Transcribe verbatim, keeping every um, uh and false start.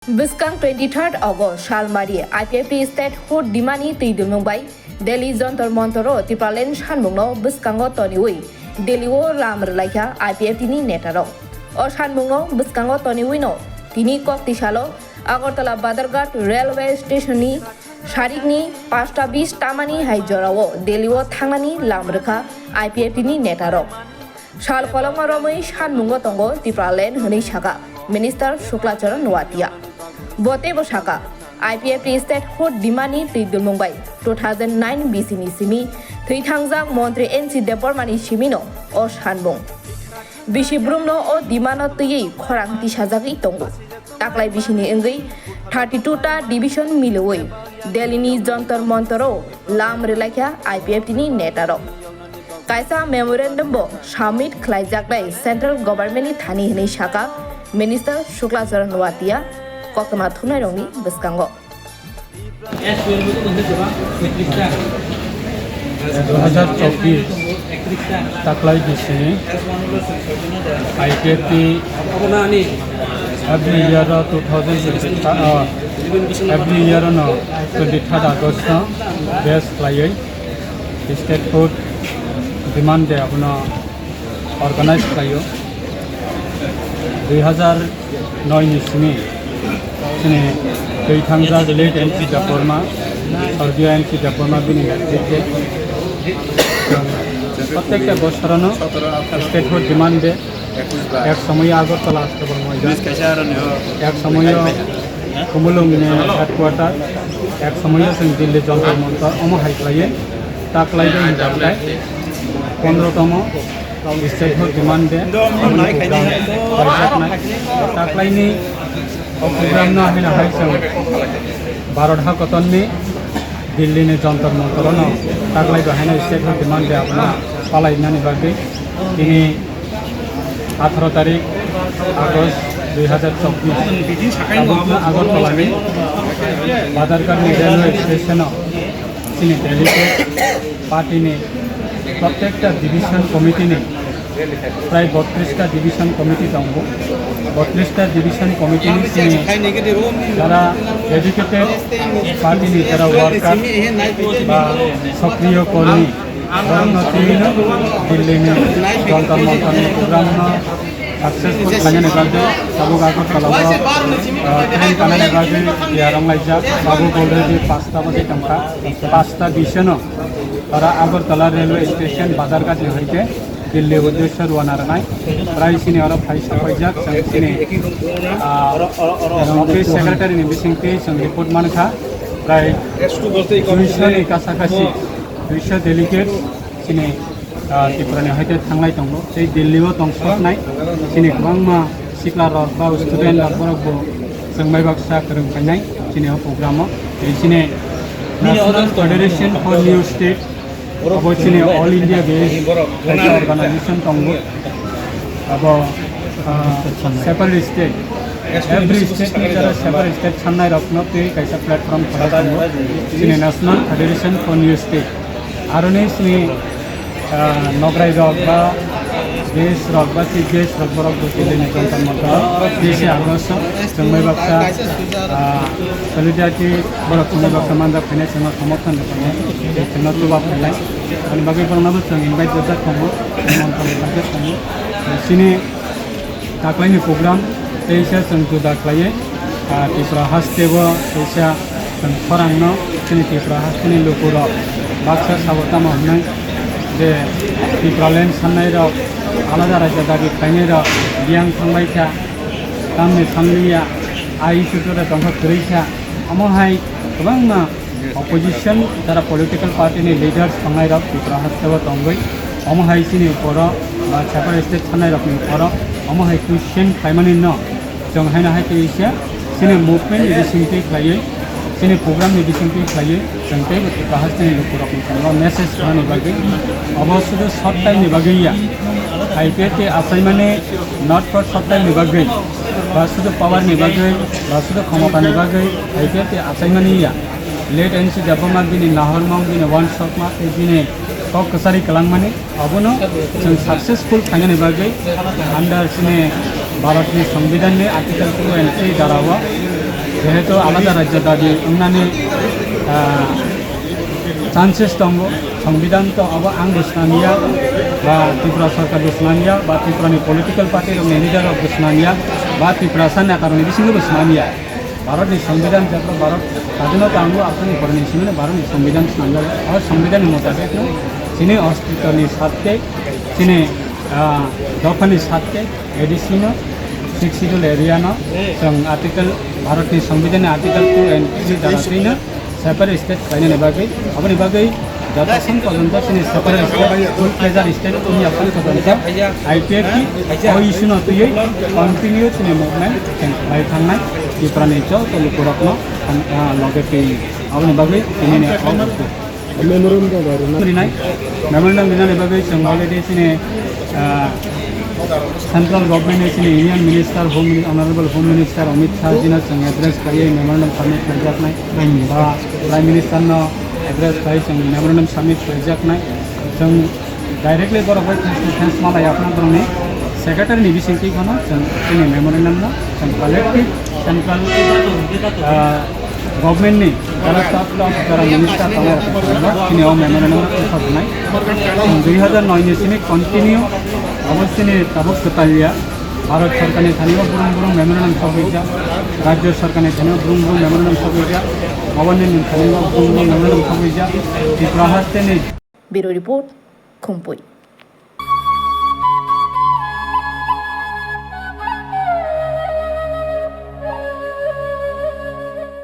Bwskang twenty-third August salmari I P F T statehood demand ni twi dulmung bai Delhi Jantar Mantar o Tipraland sanmung no bwskango toniwi Delhi o lam rwlaikha I P F T ni neta rok. O sanmung no bwskango toniwi no tini kok tisalo Agartala Badharghat railway station ni sarik ni pasta bis tamani hai jora o Delhi o thangnani lam rwkha I P F T ni neta rok. Sal kolokma romwi sanmungo tongo Tipraland hwnwi sakha Minister Shukla Charan Noatia. Bo teibo sakha, I P F T statehood demand ni twi dulmung bai two thousand nine B C ni simi thwi thangjak Montri N C Debbarma ni simino o sanmung. Bisi brumno o demand no twiwi khorang tisajagwi tongo. Taklai bisini wngwi thirty two ta division milwi Delhi ni Jantar Mantar o lam rwlaikha I P F T ni neta rok. Kaisa memorandum bo submit khlaijaknai central government ni thani hwnwi sakha Minister Shukla Charan Noatia koktwma thumnairokni bwskango. দুই হাজার চব্বিশ taklai bisini I P F T every year two thousand twenty, uh, every year no twenty third August no base khlaiwi statehood demand day abono organize khlaio. Dui hazar noi ni simi chini twi thangjak late N C Debbarma, Swargiyo N C Debbarma bini netrite protekta bosorono statehood demand day, ek somoyo Agartala Astabal Moidan, ek somoyo Khumulwng ni headquarter, ek somoyo chwng Delhi Jantar Mantar omo hai khlaiwi taklai bai hinjaknai pondro tomo statehood demand day program khlaijaknai. Taklaini o program no haino hai chwng Bharat hakotonni Delhi ni Jantar Mantar no taklai bai haino statehood demand day abono palainani bagwi tini আঠারো তারিখ আগস্ট দুই হাজার চব্বিশ, tabukno Agartala ni Badharghat ni railway station o chini delegate party ni protekta division committee ni prai botris ta division committee tongo. Botris ta division committee ni chini jara dedicated party ni jara worker ba sokriyo kormi, borokno twiwi no Delhi ni Jantar Mantar ni program no successful khlainani bagwi tabuk Agartala o, ah, train tanani bagwi tiyar wnglaijak. Tabuk already pasta bajai tongkha, pasta bish no ora Agartala railway station Badharghat ni hoite Delhi uddesho rwna rwnai. Prai chini oro phai sokphaijak, chwng chini, ah, office secretary ni bisingtwi chwng report mankha, prai duiso ni kasakasi, duiso delegate chini, ah, Tripura ni hoite thanglai tongo. Tei Delhi o tongsoknai chini kwbangma sikla rok ba student rok, borok bo chwng bai baksa kwrwng painai chini o program o. Tei chini National Federation for New State, abo chini All India based kaisa organization tongo. Abo, ah, separate state, every state ni jara separate state sannai rokno twi kaisa platform khwlai tongo, chini National Federation for New State. Aroni chini, ah, nograi rok ba guest rok ba chief guest rok borok bo Delhi ni Jantar Mantar o tei se abo chwng bai baksa, ah, solidarity borok chwng bai baksa manjak phainai, chwngno somorthon rwkhainai, tei chwngno chuba phainai. Ani bagwi borokno bo chwng invite rwjak tongo, nimonthon rwjak tongo. Chini taklaini program teisa chwng juda khlaiwi, ah, Tripura hasteo teisa chwng khorangno chini Tripura hasteni lukurok baksa sabo tamo hwnwi je Tipraland sannairok, alada raida dabi khlainairok biyang thangbai kha, tamni sanliya, a issue jora tongkha kwrwi kha, omo hai kwbangma opposition jara political party ni leaders tongnai rok Tripura hasteo tongwi omo hai chini uporo ba separate state sanai rokni uporo omo hai question khlaimani no chwng haino hai twi se chini movement ni bisingtwi khlaiwi, chini program ni bisingtwi khlaiwi chwng teibo Tripura hasteni lukurokni thani message rwnani bagwi, obo sudu short time ni bagwi ya, I P F T achaimani not for short time ni bagwi, ba sudu power ni bagwi, ba sudu khomota ni bagwi I P F T achaimani ya. Late N C Debbarma bini nahormung, bini uansukma tei bini kok kwchari kwlangmani abono chwng successful khlainani bagwi under chini Bharatni Songbidanni Article two and three darao Jehetu alada rajyo dabi wngnani, ah, chances tongo, Songbidan to abo ang bo swnamya, ba Tripura Sarkar bo swnamya, ba Tripura ni political party rok ni leader rok bo swnamya, ba Tiprasa neta rok ni bisingo bo swnamya. Bharat ni Songbidan jebra Bharat sadhinota wngo, aboni porni simi no Bharat ni Songbidan swnamya. O Songbidan ni motabek no chini ostitto ni satke, chini, ah, dopha ni satke, A D C no, Sixth Schedule area no, chwng article, Bharat ni Songbidan ni article two and three dara three no separate state khlainani bagwi, aboni bagwi jotokhon porjonto chini separate state, full fledged state wngya phano porjonto I P F T o issue no twiwi continue chini movement chwng khlai thangnai Tripura ni joto lukurokno, ah, loge twi aboni bagwi tini ni o Memorandum bai rwna. Rinai, memorandum rinani bagwi chwng already chini, ah, central government ni chini Union Minister, Home, Honorable Home Minister Amit Shah ji no chwng address khlaiwi memorandum submit khlaijaknai. Ba Prime Minister no address khlai chwng memorandum submit khlaijaknai. Chwng directly borok bai face to face malai aphano borokni secretary ni bisingtwi phano chwng chini memorandum no chwng collective central, ah, government ni jara staff rok, jara minister tongo, chini o memorandum no khosoknai. Dui hazar noi ni simi continue abo chini tabuk kwtal ya. Bharat Sarkar ni thani o brum brum memorandum sogwi jak, Rajya Sarkar ni thani o brum brum memorandum sogwi jak, Government ni thani o brum brum memorandum sogwi jak. Tripura haste ni Bureau Report, Khumpui.